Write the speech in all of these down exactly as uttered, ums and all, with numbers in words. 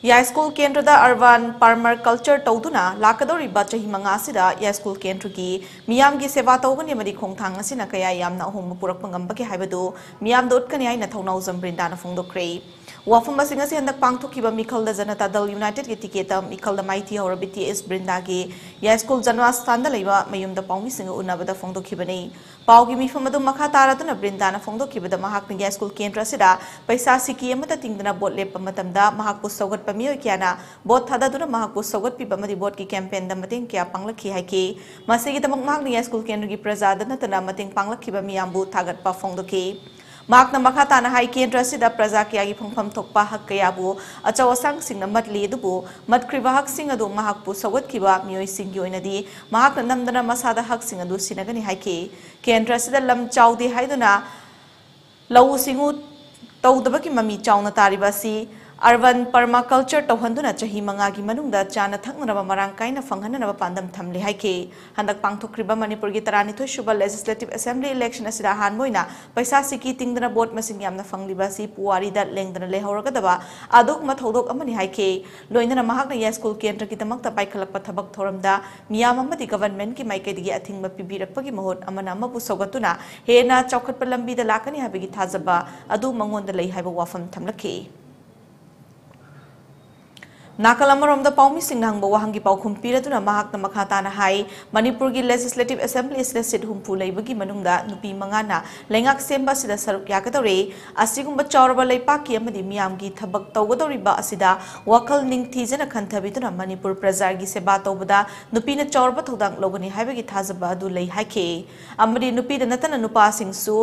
ꯌꯥꯏꯁ꯭ꯀꯨꯜ ꯀꯦꯟꯗ꯭ꯔꯗ urban permaculture ꯇꯧꯗꯨꯅ ꯂꯥꯛꯀꯗꯧꯔꯤꯕ ꯆꯍꯤ ꯃꯉꯥ ꯑꯁꯤꯗ ꯌꯥꯏꯁ꯭ꯀꯨꯜ ꯀꯦꯟꯗ꯭ꯔꯒꯤ ꯃꯤꯌꯥꯝꯒꯤ ꯁꯦꯕꯥ ꯇꯧꯒꯅꯤ ꯑꯃꯗꯤ ꯈꯣꯡꯊꯥꯡ ꯑꯁꯤꯅ ꯀꯌꯥ ꯌꯥꯝꯅ ꯑꯍꯣꯡꯕ ꯄꯨꯔꯛꯄ ꯉꯝꯕꯒꯦ ꯍꯥꯏꯕꯗꯨ ꯃꯤꯌꯥꯝꯗ ꯎꯠꯀꯅꯤ ꯍꯥꯏꯅ ꯊꯧꯅꯥꯎꯖꯝ ꯕ꯭ꯔꯤꯟꯗꯥꯅ ꯐꯣꯡꯗꯣꯛꯈ꯭ꯔꯦ꯫ ꯋꯥꯐꯝ ꯑꯁꯤꯡ ꯑꯁꯤ ꯍꯟꯗꯛ ꯄꯥꯡꯊꯣꯛꯈꯤꯕ ꯃꯤꯈꯜꯗ ꯖꯅꯇꯥ ꯗꯜ ꯌꯨꯅꯥꯏꯇꯦꯗꯀꯤ ꯇꯤꯀꯦꯠꯇ ꯃꯤꯈꯜꯗ ꯃꯥꯏꯊꯤꯍꯧꯔꯕꯤ ꯇꯤ ꯑꯦꯁ ꯕ꯭ꯔꯤꯟꯗꯥꯒꯤ ꯌꯥꯏꯁ꯭ꯀꯨꯜ ꯖꯅꯋꯥꯁꯊꯥꯟꯗ ꯂꯩꯕ ꯃꯌꯨꯝꯗ ꯄꯥꯎꯃꯤꯁꯤꯡꯒ ꯎꯅꯕꯗ ꯐꯣꯡꯗꯣꯛꯈꯤꯕꯅꯤ꯫ ꯄꯥꯎꯒꯤ ꯃꯤꯐꯝ ꯑꯗꯨ ꯃꯈꯥ ꯇꯥꯔꯗꯨꯅ ꯕ꯭ꯔꯤꯟꯗꯥꯅ ꯐꯣꯡꯗꯣꯛꯈꯤꯕꯗ ꯃꯍꯥꯛꯅ ꯌꯥꯏꯁ꯭ꯀꯨꯜ ꯀꯦꯟꯗ꯭ꯔ ꯑꯁꯤꯗ ꯄꯩꯁꯥ ꯁꯤꯀꯤ ꯑꯃꯠꯇ ꯇꯤꯡꯗꯅ ꯚꯣꯠ ꯂꯦꯞꯄ ꯃꯇꯝꯗ ꯃꯍꯥꯛꯄꯨ ꯁꯧꯒꯠꯄ ꯃꯤꯑꯣꯏ ꯀꯌꯥꯅ ꯚꯣꯠ ꯊꯥꯗꯗꯨꯅ ꯃꯍꯥꯛꯄꯨ ꯁꯧꯒꯠꯄꯤꯕ ꯑꯃꯗꯤ ꯚꯣꯠꯀꯤ ꯀꯦꯝꯄꯦꯟꯗ ꯃꯇꯦꯡ ꯀꯌꯥ ꯄꯥꯡꯂꯛꯈꯤ ꯍꯥꯏꯈꯤ꯫ ꯃꯁꯤꯒꯤꯗꯃꯛ ꯃꯍꯥꯛꯅ ꯌꯥꯏꯁ꯭ꯀꯨꯜ ꯀꯦꯟꯗ꯭ꯔꯒꯤ ꯄ꯭ꯔꯖꯥꯗ ꯅꯠꯇꯅ ꯃꯇꯦꯡ ꯄꯥꯡꯂꯛꯈꯤꯕ ꯃꯤꯌꯥꯝꯕꯨ ꯊꯥꯒꯠꯄ ꯐꯣꯡꯗꯣꯛꯈꯤ꯫ ꯃꯍꯥꯛꯅ ꯃꯈꯥ ꯇꯥꯅ ꯍꯥꯏ, ꯀꯦꯟꯗ꯭ꯔ ꯑꯁꯤꯗ ꯄ꯭ꯔꯖꯥ ꯀꯌꯥꯒꯤ ꯐꯪꯐꯝ ꯊꯣꯛꯄ ꯍꯛ ꯀꯌꯥꯕꯨ ꯑꯆꯧ ꯑꯁꯥꯡꯁꯤꯡꯅ ꯃꯠꯂꯤ, ꯑꯗꯨꯕꯨ ꯃꯠꯈ꯭ꯔꯤꯕ ꯍꯛꯁꯤꯡ ꯑꯗꯨ ꯃꯍꯥꯛꯄꯨ ꯁꯧꯒꯠꯈꯤꯕ ꯃꯤꯑꯣꯏꯁꯤꯡꯒꯤ ꯑꯣꯏꯅꯗꯤ ꯃꯍꯥꯛꯅ ꯅꯝꯗꯅ ꯃꯁꯥꯗ ꯍꯛꯁꯤꯡ ꯑꯗꯨ ꯁꯤꯟꯅꯒꯅꯤ ꯍꯥꯏꯈꯤ꯫ ꯀꯦꯟꯗ꯭ꯔ ꯑꯁꯤꯗ ꯂꯝ ꯆꯥꯎꯗꯦ ꯍꯥꯏꯗꯨꯅ ꯂꯧꯎ ꯁꯤꯡꯎ ꯇꯧꯗꯕꯒꯤ ꯃꯃꯤ ꯆꯥꯎꯅ ꯇꯥꯔꯤꯕ ꯑꯁꯤ urban permaculture ꯇꯧꯍꯟꯗꯨꯅ ꯆꯍꯤ ꯃꯉꯥꯒꯤ ꯃꯅꯨꯡꯗ ꯆꯥꯅ ꯊꯛꯅꯅꯕ ꯃꯔꯥꯡ ꯀꯥꯏꯅ ꯐꯪꯍꯟꯅꯅꯕ ꯄꯥꯟꯗꯝ ꯊꯝꯂꯤ ꯍꯥꯏꯈꯤ꯫ ꯍꯟꯗꯛ ꯄꯥꯡꯊꯣꯛꯈ꯭ꯔꯤꯕ ꯃꯅꯤꯄꯨꯔꯒꯤ ꯇꯔꯥꯅꯤꯊꯣꯏ ꯁꯨꯕ legislative assembly election ꯑꯁꯤꯗ ꯑꯍꯥꯟꯕ ꯑꯣꯏꯅ ꯄꯩꯁꯥ ꯁꯤꯀꯤ ꯇꯤꯡꯗꯅ ꯚꯣꯠ ꯃꯁꯤꯡ ꯌꯥꯝꯅ ꯐꯪꯂꯤꯕ ꯑꯁꯤ ꯄꯨꯋꯥꯔꯤꯗ ꯂꯦꯡꯗꯅ ꯂꯩꯍꯧꯔꯒꯗꯕ ꯑꯗꯨꯒꯨꯝꯕ ꯊꯧꯗꯣꯛ ꯑꯃꯅꯤ ꯍꯥꯏꯈꯤ꯫ ꯂꯣꯏꯅꯅ ꯃꯍꯥꯛꯅ ꯌꯥꯏꯁ꯭ꯀꯨꯜ ꯀꯦꯟꯗ꯭ꯔꯒꯤꯗꯃꯛꯇ ꯄꯥꯏꯈꯠꯂꯛꯄ ꯊꯕꯛ ꯊꯧꯔꯝꯗ ꯃꯤꯌꯥꯝ ꯑꯃꯗꯤ governmentꯀꯤ ꯃꯥꯏꯀꯩꯗꯒꯤ ꯑꯊꯤꯡꯕ ꯄꯤꯕꯤꯔꯛꯄꯒꯤ ꯃꯍꯨꯠ ꯑꯃꯅ ꯑꯃꯕꯨ ꯁꯧꯒꯠꯇꯨꯅ ꯍꯦꯟꯅ ꯆꯥꯎꯈꯠꯄ ꯂꯝꯕꯤꯗ ꯂꯥꯛꯀꯅꯤ ꯍꯥꯏꯕꯒꯤ ꯊꯥꯖꯕ ꯑꯗꯨ ꯃꯉꯣꯟꯗ ꯂꯩ ꯍꯥꯏꯕ ꯋꯥꯐꯝ ꯊꯝꯂꯛꯈꯤ꯫ ꯅꯥꯀꯜ ꯑꯃꯔꯣꯝꯗ ꯄꯥꯎꯃꯤꯁꯤꯡꯅ ꯍꯪꯕ ꯋꯥꯍꯪꯒꯤ ꯄꯥꯎꯈꯨꯝ ꯄꯤꯔꯗꯨꯅ ꯃꯍꯥꯛꯅ ꯃꯈꯥ ꯇꯥꯅ ꯍꯥꯏ, ꯃꯅꯤꯄꯨꯔꯒꯤ legislative assembly ꯑꯁꯤꯗ seat ꯍꯨꯝꯐꯨ ꯂꯩꯕꯒꯤ ꯃꯅꯨꯡꯗ ꯅꯨꯄꯤ ꯃꯉꯥꯅ ꯂꯩꯉꯥꯛ ꯁꯦꯝꯕ ꯑꯁꯤꯗ ꯁꯔꯨꯛ ꯌꯥꯒꯗꯧꯔꯦ꯫ ꯑꯁꯤꯒꯨꯝꯕ ꯆꯥꯎꯔꯕ ꯂꯩꯄꯥꯛꯀꯤ ꯑꯃꯗꯤ ꯃꯤꯌꯥꯝꯒꯤ ꯊꯕꯛ ꯇꯧꯒꯗꯧꯔꯤꯕ ꯑꯁꯤꯗ ꯋꯥꯈꯜ ꯅꯤꯡꯊꯤꯖꯅ ꯈꯟꯊꯕꯤꯗꯨꯅ ꯃꯅꯤꯄꯨꯔ ꯄ꯭ꯔꯖꯥꯒꯤ ꯁꯦꯕꯥ ꯇꯧꯕꯗ ꯅꯨꯄꯤꯅ ꯆꯥꯎꯔꯕ ꯊꯧꯗꯥꯡ ꯂꯧꯒꯅꯤ ꯍꯥꯏꯕꯒꯤ ꯊꯥꯖꯕ ꯑꯗꯨ ꯂꯩ ꯍꯥꯏꯈꯤ꯫ ꯑꯃꯗꯤ ꯅꯨꯄꯤꯗ ꯅꯠꯇꯅ ꯅꯨꯄꯥꯁꯤꯡꯁꯨ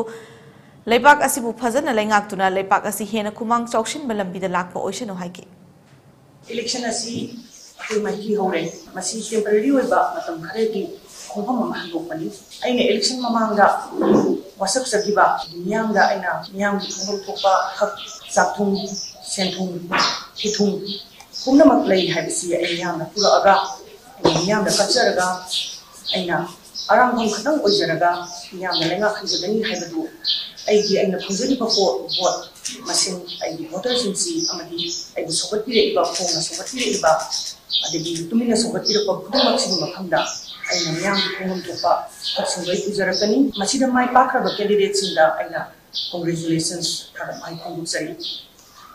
ꯂꯩꯕꯥꯛ ꯑꯁꯤꯕꯨ ꯐꯖꯅ ꯂꯩꯉꯥꯛꯇꯨꯅ ꯂꯩꯄꯥꯛ ꯑꯁꯤ ꯍꯦꯟꯅ ꯈꯨꯃꯥꯡ ꯆꯥꯎꯁꯤꯟꯕ ꯂꯝꯕꯤꯗ ꯂꯥꯛꯄ ꯑꯣꯏꯁꯅꯨ ꯍꯥꯏꯈꯤ꯫ Election ꯑꯁꯤ ꯑꯩꯈꯣꯏ ꯃꯥꯏꯊꯤ ꯍꯧꯔꯦ꯫ ꯃꯁꯤ temporary ꯑꯣꯏꯕ ꯃꯇꯝ ꯈꯔꯒꯤ ꯈꯣꯡꯐꯝ ꯑꯃ ꯍꯥꯡꯗꯣꯛꯄꯅꯤ꯫ ꯑꯩꯅ election ꯃꯃꯥꯡꯗ ꯋꯥꯁꯛꯆꯈꯤꯕ ꯃꯤꯌꯥꯝꯗ ꯑꯩꯅ ꯃꯤꯌꯥꯝꯒꯤ ꯐꯪꯐꯝ ꯊꯣꯛꯄ ꯍꯛ, ꯆꯥꯛꯊꯨꯡ, ꯁꯦꯟꯊꯨꯡ, ꯐꯤꯊꯨꯡ ꯄꯨꯝꯅꯃꯛ ꯂꯩ ꯍꯥꯏꯕꯁꯤ ꯑꯩ ꯃꯤꯌꯥꯝꯗ ꯄꯨꯔꯛꯑꯒ, ꯑꯩꯅ ꯃꯤꯌꯥꯝꯗ ꯀꯠꯆꯔꯒ, ꯑꯩꯅ ꯑꯔꯥꯡꯐꯝ ꯈꯛꯇꯪ ꯑꯣꯏꯖꯔꯒ ꯃꯤꯌꯥꯝꯅ ꯂꯩꯉꯥꯛ ꯍꯟꯖꯒꯅꯤ ꯍꯥꯏꯕꯗꯨ ꯑꯩꯒꯤ ꯑꯩꯅ ꯐꯪꯖꯔꯤꯕ ꯚꯣꯠ ꯃꯁꯤꯡ, ꯑꯩꯒꯤ ꯚꯣꯇꯔꯁꯤꯡꯁꯤ ꯑꯃꯗꯤ ꯑꯩꯕꯨ ꯁꯧꯒꯠꯄꯤꯔꯛꯏꯕ, ꯐꯣꯡꯅ ꯁꯧꯒꯠꯄꯤꯔꯛꯏꯕ, ꯑꯗꯒꯤ ꯇꯨꯃꯤꯟꯅ ꯁꯧꯒꯠꯄꯤꯔꯛꯄ ꯈꯨꯗꯤꯡꯃꯛꯁꯤꯒꯤ ꯃꯐꯝꯗ ꯑꯩꯅ ꯃꯤꯌꯥꯝꯒꯤ ꯈꯣꯡꯐꯝ ꯊꯣꯛꯄ ꯍꯛꯁꯤꯡꯕ ꯑꯩ ꯄꯨꯖꯔꯛꯀꯅꯤ꯫ ꯃꯁꯤꯗ ꯃꯥꯏ ꯄꯥꯛꯈ꯭ꯔꯕ ꯀꯦꯟꯗꯤꯗꯦꯠꯁꯤꯡꯗ ꯑꯩꯅ congratulations ꯊꯥꯒꯠꯄ ꯑꯩ ꯐꯣꯡꯗꯣꯛꯆꯔꯤ꯫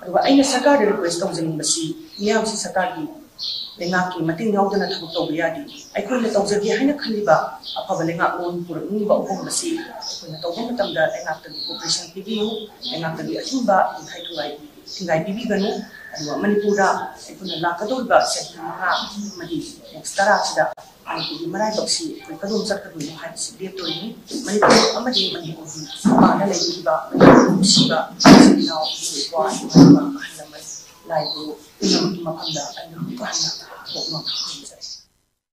ꯑꯗꯨꯒ ꯑꯩꯅ ꯁꯔꯀꯥꯔꯗ request ꯇꯧꯖꯅꯤꯡꯕꯁꯤ, ꯃꯤꯌꯥꯝꯁꯤ ꯁꯔꯀꯥꯔꯒꯤ ꯂꯩꯉꯥꯛꯀꯤ ꯃꯇꯦꯡ ꯌꯥꯎꯗꯅ ꯊꯕꯛ ꯇꯧꯕ ꯌꯥꯗꯦ꯫ ꯑꯩꯈꯣꯏꯅ ꯇꯧꯖꯒꯦ ꯍꯥꯏꯅ ꯈꯜꯂꯤꯕ ꯑꯐꯕ ꯂꯩꯉꯥꯛꯂꯣꯟ ꯄꯨꯔꯛꯅꯤꯡꯕ ꯑꯍꯣꯡꯕꯁꯤ ꯑꯩꯈꯣꯏꯅ ꯇꯧꯕ ꯃꯇꯝꯗ ꯂꯩꯉꯥꯛꯇꯒꯤ cooperation ꯄꯤꯕꯤꯌꯨ, ꯂꯩꯉꯥꯛꯇꯒꯤ ꯑꯊꯤꯡꯕ ꯊꯤꯡꯒꯥꯏ ꯊꯨꯒꯥꯏ ꯊꯤꯡꯒꯥꯏ ꯄꯤꯕꯤꯒꯅꯨ꯫ ꯑꯗꯨꯒ ꯃꯅꯤꯄꯨꯔꯗ ꯑꯩꯈꯣꯏꯅ ꯂꯥꯛꯀꯗꯧꯔꯤꯕ ꯆꯍꯤ ꯃꯉꯥ ꯑꯃꯗꯤ next ꯇꯔꯥꯁꯤꯗ ꯃꯅꯤꯄꯨꯔꯒꯤ ꯃꯔꯥꯏꯕꯛꯁꯤ ꯑꯩꯈꯣꯏ ꯀꯗꯣꯝ ꯆꯠꯀꯗꯣꯏꯅꯣ ꯍꯥꯏꯕꯁꯤ ꯂꯦꯞꯇꯣꯔꯤꯅꯤ꯫ ꯃꯅꯤꯄꯨꯔ ꯑꯃꯗꯤ ꯃꯅꯤꯄꯨꯔꯒꯤ ꯃꯄꯥꯟꯗ ꯂꯩꯕꯤꯔꯤꯕ ꯃꯅꯤꯄꯨꯔ ꯅꯨꯡꯁꯤꯕ ꯏꯆꯤꯜ ꯏꯅꯥꯎ, ꯏꯃꯥ ꯏꯄꯥ, ꯏꯃꯥ ꯏꯄꯥ, ꯑꯍꯜ ꯂꯃꯟ, ꯂꯥꯏ ꯒꯨꯔꯨ ꯄꯨꯝꯅꯃꯛꯀꯤ ꯃꯐꯝꯗ ꯑꯩꯅ ꯑꯃꯨꯛꯀ ꯍꯟꯅ ꯄꯣꯛꯅꯕ ꯈꯨꯔꯨꯝꯖꯔꯤ꯫